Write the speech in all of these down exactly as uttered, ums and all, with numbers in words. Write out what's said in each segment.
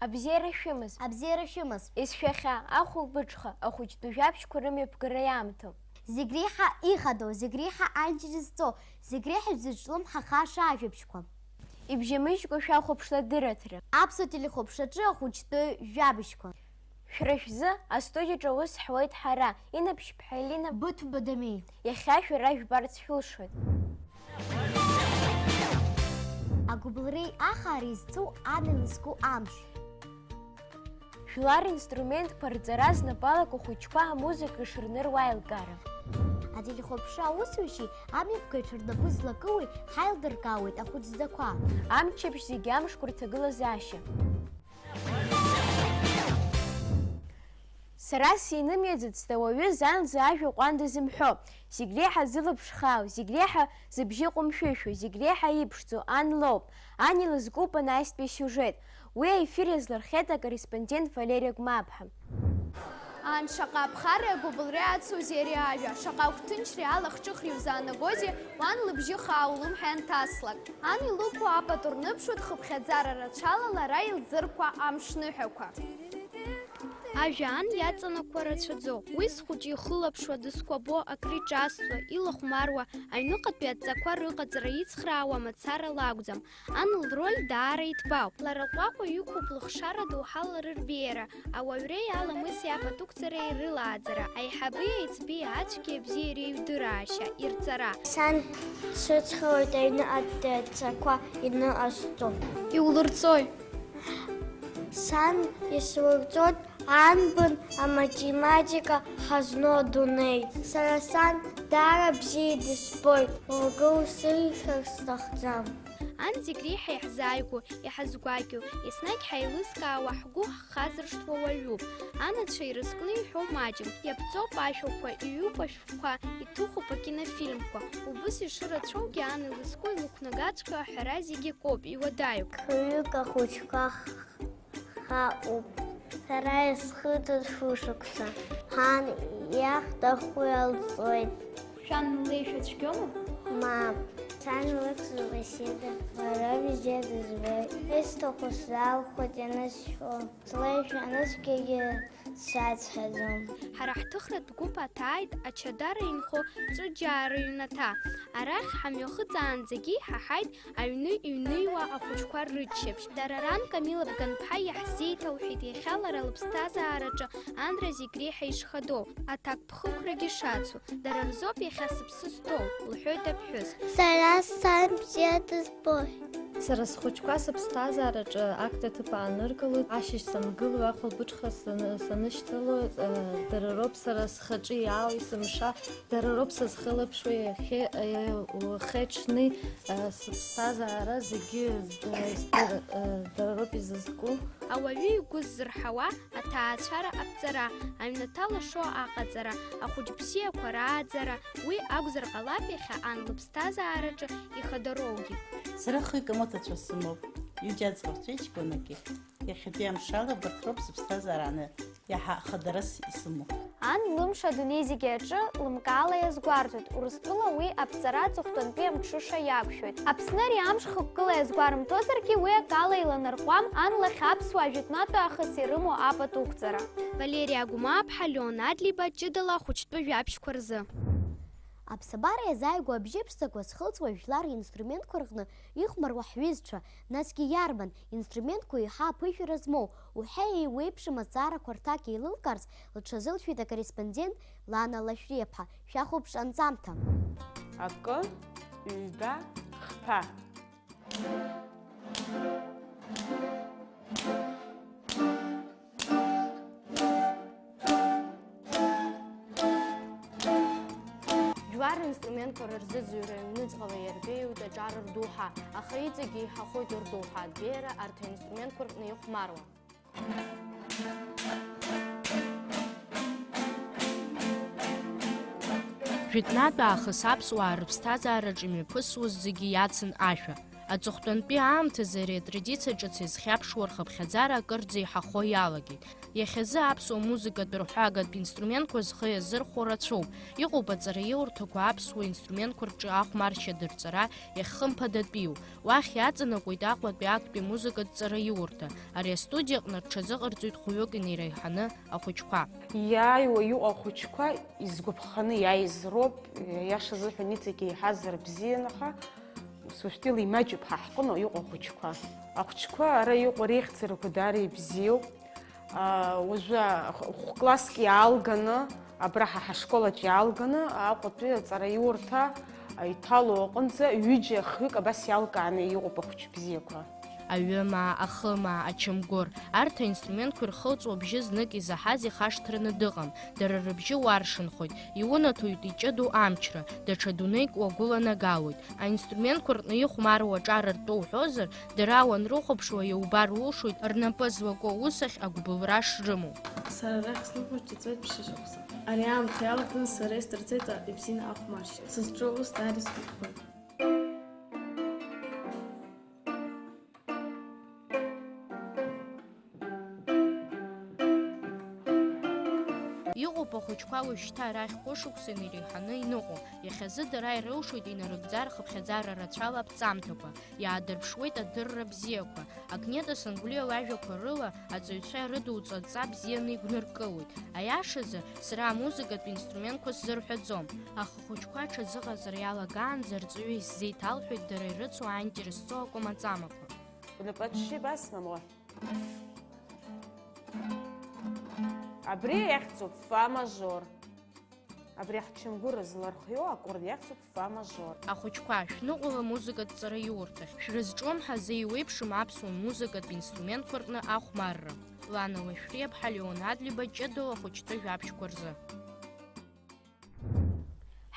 Абзиара шәымаз. Абзиара шәымаз. Исшәахьа, ахәылбыҽха, ахәыҷтәы жәабжьқәа рымҩаԥгара иаамҭоуп. Зегь реиҳа ихадоу, зегь реиҳа анџьара зҵоу, зегь реиҳа зыҿлымҳахаша ажәабжьқәа. Ибжьамыжькәа шәахәаԥшла адырраҭара. Аԥсуа телехәаԥшраҿы ахәыҷтәы жәабжьқәа. Шәара шәзы астудиаҿы аус ҳуеит ҳара, Инна Ԥшьԥҳа Елина. Быҭәба Дамеи. Иахьа шәара жәбарц шәылшоит. Агәыбылреи ахаареи зцу ан илызку амш. Жәлар инструментқәа рҵара знапалак ахәыҷқәа амузыка шырныруа аилкаара. Ателехәаԥшра аусушьеи амҩаԥгаҩцәа рнапы злакыуеи ҳаилдыркаауеит ахәыҷӡақәа. Амчыбжь зегьы амшқәа рҭагылазаашьа. Сара синымиаӡацт ауаҩы зан лзы ажәа ҟәанда зымҳәо, зегь реиҳа зылаԥш хаау, зегь реиҳа зыбжьы ҟәымшәышәу, зегь реиҳа иԥшӡоу ан лоуп. Ан илызкуп анаҩстәи асиужет. Уи аефир иазлырхиеит акорреспондент Валери Агәмааԥҳа. Ан, шаҟа аԥхарреи агәыбылреи ацузеи ари ажәа, шаҟа агәҭынчреи алахҿыхреи узаанагозеи, уан лыбжьы хаау лымҳа ианҭаслак. Ан илықәу апату рныԥшуеит хыԥхьаӡара рацәала лара илзыркуа амшныҳәақәа. Ажәа ан иаҵанакуа рацәаӡоуп. Уи зхәыҷы ихылаԥшуа, дызкәабо, акриҿасуа, илахәмаруа, аҩныҟатәи адҵақәа рыҟаҵара ицхраауа мацара лакәӡам. Ан лроль даара иҭбаауп. Лара лҟәаҟәа иқәуп лыхшара доуҳала рырбеиара, ауаҩреи аламыси апатуқәҵареи рылааӡара, аиҳаби аиҵби ацәгьеи абзиареи иҩдыраашьа, ирҵара. Сан дсыцхраауеит аҩныҟатәи адҵақәа иныҟасҵо. Иулырҵои? Сан исурҵоит анбан аматематика ҳазну адунеи. Сара сан даара бзиа дызбоит, лгәы лсыршәар сҭахӡам. Ан зегь реиҳа иаҳзааигәоу, иҳазгәакьоу, еснагь ҳаилызкаауа, ҳгәы ҳхазыршҭуа уаҩуп. Анацәа ирызкны иҳәоу маҷым, иаԥҵоуп ашәақәа, иҩуп ашәҟәқәа, иҭыхуп акинофильмқәа. Убыс ишырацәоугьы ан илызку илықәнагаҵәҟьоу аҳәара зегь акоуп, иуадаҩуп. Хҩык ахәыҷқәа х-, хаҟоуп. Сара исхыҵыз шәышықәса. Ан иахҭаху иалҵуеит. Шәан леишәа цәгьоума? Мап. Сан лыхьӡуп Васида. Лара бзиа дызбоит. Исҭаху сзалхоит ианысҳәо. Слеишәа анысгьы сацҳаӡом. Ҳара ҳҭыхратә гәыԥ аҭааит ачадара инхо Ҵәыџьаа рыҩнаҭа. Арахь ҳамҩахыҵаанӡагьы иҳаҳаит аҩны иҩныҩуа ахәыҷқәа рыччаԥшь. Дара ран Камила Бганԥҳа иаҳзеиҭалҳәеит иахьа лара лыԥсҭазаараҿы анра зегь реиҳа ишхадоу. Аҭакԥхықәрагьы шацу, дара рзоуп иахьа сыԥсы зҭоу, лҳәоит аԥҳәыс. Сара сан бзиа дызбоит. Сара схәыҷқәа сыԥсҭазаараҿы актә аҭыԥ ааныркылоит. Ашьыжь сангылоу, ахәылбыҽха саны-, санышьҭало, э, дара роуп сара схаҿы иаау есымша, дара роуп сызхылаԥшуа иахьа, э, уахи-ҽни, э, сыԥсҭазаара зегьы, э, э, дара роуп изызку. Ауаҩы игәы ззырҳауа, аҭаацәара аԥҵара, аҩнаҭа лашо аҟаҵара, ахәыҷ бзиақәа рааӡара, уи акәзар ҟалап иахьа ан лыԥсҭазаараҿы ихадароугьы. Сара хҩык амоҭацәа сымоуп, ҩыџьа аӡӷабцәа иҷкәынакгьы. Иахьатәи амшала абарҭ роуп сыԥсҭазаара аны иаҳа хадарас исымоу. Ан лымш адунеи зегьы аҿы лымкаала иазгәарҭоит, Урыстәыла уи аԥҵара аҵыхәтәантәи амҽыша иақәшәоит. Аԥсны ари амш хықәкыла иазгәарымҭозаргьы, уи акала иланарҟәуам ан лахь аԥсуаа жәытәнатә аахыс ирымоу апату ықәҵара. Валери Агәмааԥҳа, Леон Адлеиба, ҷыдала ахәыҷтәы жәабжьқәа рзы. Аԥсабара иазааигәоу абжьы ԥшӡақәа зхылҵуа жәлар ринструментқәа рҟны ихәмаруа ҳҩызцәа, насгьы иарбан инструментқәоу еиҳа аԥыжәара змоу, уҳәа еиуеиԥшым азҵаарақәа рҭак еилылкаарц лҽазылшәеит акорреспондент Лана Лашәриаԥҳа. Шәахәаԥш анҵамҭа. Акы, ҩба, хԥа. Жәлар ринструментқәа рырзыӡырҩра ҩныҵҟала иарбеиоит аҿар рдоуҳа, аха иҵегьы еиҳахоит рдоуҳа, абеиара арҭ аинструментқәа рҟны ихәмаруа. Жәытәнатә аахыс аԥсуаа рыԥсҭазаараҿы имҩаԥысуаз зегьы иацын ашәа. Аҵыхәтәантәи аамҭазы ари атрадициа ҿыц иазхьаԥшуа рхыԥхьаӡара акырӡа иҳахо иалагеит. Иахьазы аԥсуа музыкатә рҳәагатә инструментқәа зхы иазырхәо рацәоуп. Иҟоуп аҵараиурҭақәа аԥсуа инструментқәа рҿы ахәмаршьа дырҵара иахьхымԥадатәиу. Уахь иаҵанакуеит Аҟәатәи актәи амузыкатә ҵараиурҭа. Ари астудиаҟны рҽазыҟарҵоит хәҩык инеиреиҳаны ахәыҷқәа. Иааиуа иҟоу ахәыҷқәа изгәаԥханы иааиз роуп, иашазыҳәан иҵегь еиҳазар бзиан, аха ус уажәтәила имаҷуп ҳа ҳҟны иҟоу ахәыҷқәа. Ахәыҷқәа ара иҟоу реихьӡарақәа даара ибзиоуп. Аа, уажәы х-, хә-класск иаалганы, абра ҳа ҳашкол аҿы иаалганы, Аҟәатәи аҵараиурҭа иҭало аҟынӡа ҩыџьа хҩык абас иалкааны иҟоуп ахәыҷ бзиақәа. Аҩымаа, ахымаа, ачамгәыр, арҭ аинструментқәа ирхылҵуа абжьы знык изаҳаз ихашҭраны дыҟам, дара рыбжьы уаршанхоит, иунаҭоит иҷыдоу амчра, даҽа дунеик уагәыланагалоит. Аинструментқәа рҟны ихәмаруа аҿар ртәы уҳәозар, дара уанрыхәаԥшуа иубар улшоит рнапы злаку аус ахь агәыбылра шрымоу. Сара арахь снықәырҵәҵәеит ԥшьышықәса. Ари аамҭа иалагӡаны сара исдырҵеит ибзианы ахәмаршьа. Сызҿу аус даара исгәаԥхоит. Иҟоуп ахәыҷқәа уажәшьҭа арахь хәышықәса инареиҳаны иныҟәо, иахьазы дара ирылшоит инарыгӡар хыԥхьаӡара рацәала аԥҵамҭақәа, иаадырԥшуеит адырра бзиақәа. Агнета Сангәлиа лажәақәа рыла, аҵаҩцәа ирыдуҵо адҵа бзианы игәныркылоит. Аиашазы, сара амузыкатә инструментқәа сзырҳәаӡом, аха ахәыҷқәа аҽазыҟаҵара иалагаанӡа арҵаҩы исзеиҭалҳәоит дара ирыцу аинтерес зҵоу акәамаҵамақәа. Унапаҿы шибасмамуа. Абри иахьӡуп фа мажор. Абри ҳчамгәыр злархиоу аккорд иахьӡуп фа мажор. Ахәыҷқәа, шәныҟәала амузыкатә ҵараиурҭахь. Шәрызҿлымҳаз еиуеиԥшым аԥсуа музыкатә инструментқәа рҟны ахәмарра. Лана Лашәриаԥҳа, Леон Адлеиба, ҷыдала ахәыҷтәы жәабжьқәа рзы.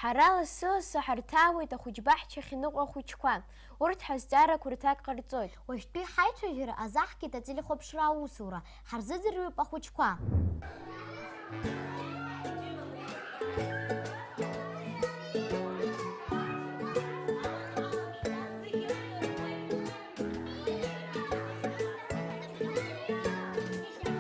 Ҳара лассы-лассы ҳарҭаауеит ахәыҷбаҳча ахьныҟәо ахәыҷқәа. Урҭ ҳазҵаарақәа рҭак ҟарҵоит. Уажәтәи ҳаицәажәара азаҳгеит ателехәаԥшра аусура. Ҳарзыӡырҩып ахәыҷқәа.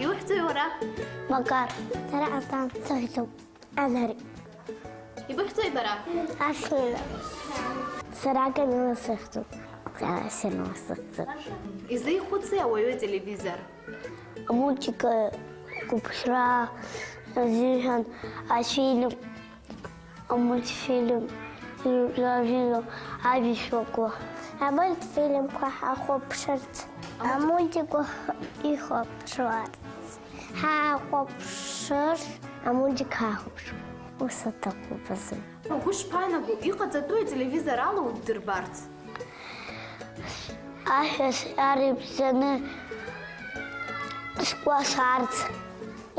Иухьӡуи уара? Макар. Сара Аслан сыхьӡуп. Анар. Ибыхьӡуи бара? Аслина. Сара Камила сыхьӡуп. Сара Сема сыхьӡуп. Изеихәыци ауаҩы ателевизор? Амультика, қәыԥшра азыҳәан, афильм, амультфильм, ижәлар, абызшәақәа. Амультфильмқәа ҳахәаԥшырц. Амультикақәа ихәаԥшуа. Ҳахәаԥшыр, амультик ҳахәаԥшып. Ус аҭахуп азы. Угәы шԥаанаго, иҟаҵатәу ателевизор ала уддырбарц? Ашәа сҳәар ибзианы сгәасҭарц.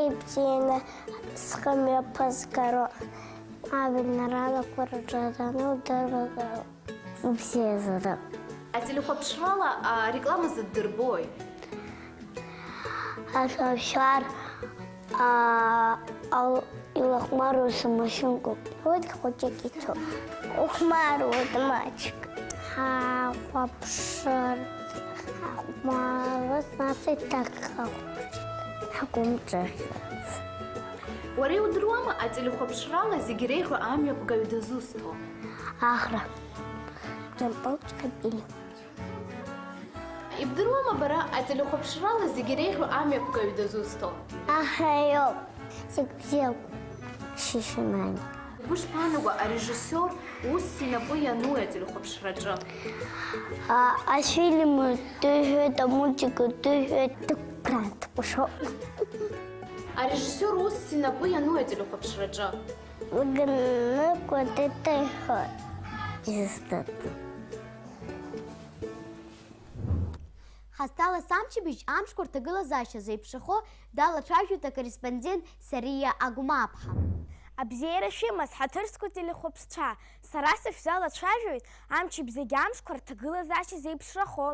Ибзианы схы мҩаԥызгароуп. Ажәеинраалақәа рҿы дануддырбагароуп. Ибзиазароуп. Ателехәаԥшрала, а, реклама зыддырбои? Ашәар, а, ал-, илахәмаруа самашьынқәоуп. Уи хәыҷык ицуп. Ухәмаруеит маҷк. Ҳахәаԥшыр, ҳахәмарыр, нас иҭаххап. Ҳгәы мҿыӷьырц. Уара иудыруама ателехәаԥшрала зегь иреиӷьу амҩаԥгаҩ дызусҭоу? Ахра. Џьампыл Ҷкапили. Ибдыруама бара ателехәаԥшрала зегь иреиӷьу амҩаԥгаҩ дызусҭоу? Аҳаиоуп, зегь бзиоуп, Шьышьынани. Угәы шԥаанаго, арежиссиор усс инапы иануи ателехәаԥшраҿы? А, афильм дыҳәоит, амультик дыҳәоит. Дықәԥраан дҟәышуп. Арежиссиор усс инапы иануи ателехәаԥшраҿы? Лганыкәа дыҭыҳәҳәоит. Изҭатәу. Ҳазҭалаз амчыбжь амшқәа рҭагылазаашьа зеиԥшрахо далацәажәоит акорреспондент Сариа Агәмааԥҳа. Абзиара шәымаз, ҳаҭыр зқәу телехәаԥшцәа, сара сышәзалацәажәоит амчыбжь зегь амшқәа рҭагылазаашьа зеиԥшрахо.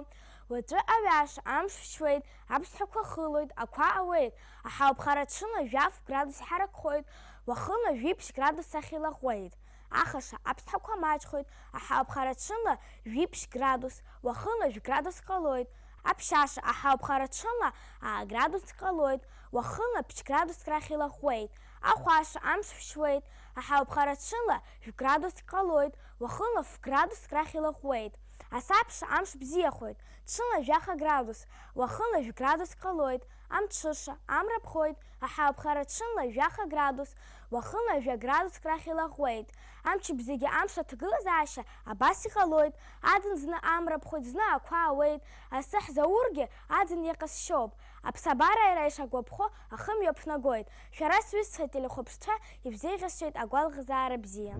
Уаҵәы аҩаша, амш шәшьуеит, аԥсҭҳәақәа хылоит, ақәа ауеит, аҳауаԥхара ҽынла жәаф градус иҳаракхоит, уахынла жәиԥшь градус ахь илаҟәуеит. Ахаша аԥсҭҳәақәа маҷхоит, аҳауаԥхара ҽынла жәиԥшь градус, уахынла жәградус ҟалоит. Аԥшьаша аҳауаԥхара ҽынла аа градуск ҟалоит, уахынла ԥшь градуск рахь илаӷәӷәеит. Ахәаша амш ԥшьуеит, аҳауаԥхара ҽынла жәгә градуск ҟалоит, уахынла ф градуск рахь илаӷәӷәеит. Асабша амш бзиахоит, ҽынла жәаха градус, уахынла жәгә градуск ҟалоит. Амҽыша амра ԥхоит, аҳауаԥхара ҽынла жәаха градус, уахынла жәа градуск рахь илаӷәӷәеит. Амчыбзагьы амш аҭагылазаашьа абас иҟалоит, аӡын зны амра ԥхоит, зны ақәа ауеит, асы ҳзаургьы аӡын иаҟазшьоуп. Аԥсабара иара ишагәаԥхо ахымҩаԥнагоит. Шәара сҩызцәа ателехәаԥшцәа ибзеиӷьасшьоит агәалӷзаара бзиа.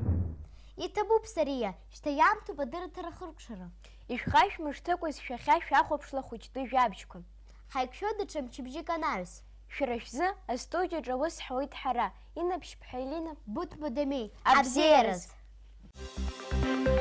Иҭабуп, Сариа, шьҭа иаамҭоуп адырраҭара ахыркәшара. Ишәхашәмыршҭыкәа зшәахьа шәахәаԥшла хәыҷтәы жәабжьқәа. Ҳаиқәшәо даҽа мчыбжьык анаҩс. Шәара шәзы астудиаҿы аус ҳауеит ҳара, Инна Ԥшьԥҳа Елина. Буҭ Бадамеи. Абзиараз. Абзиараз.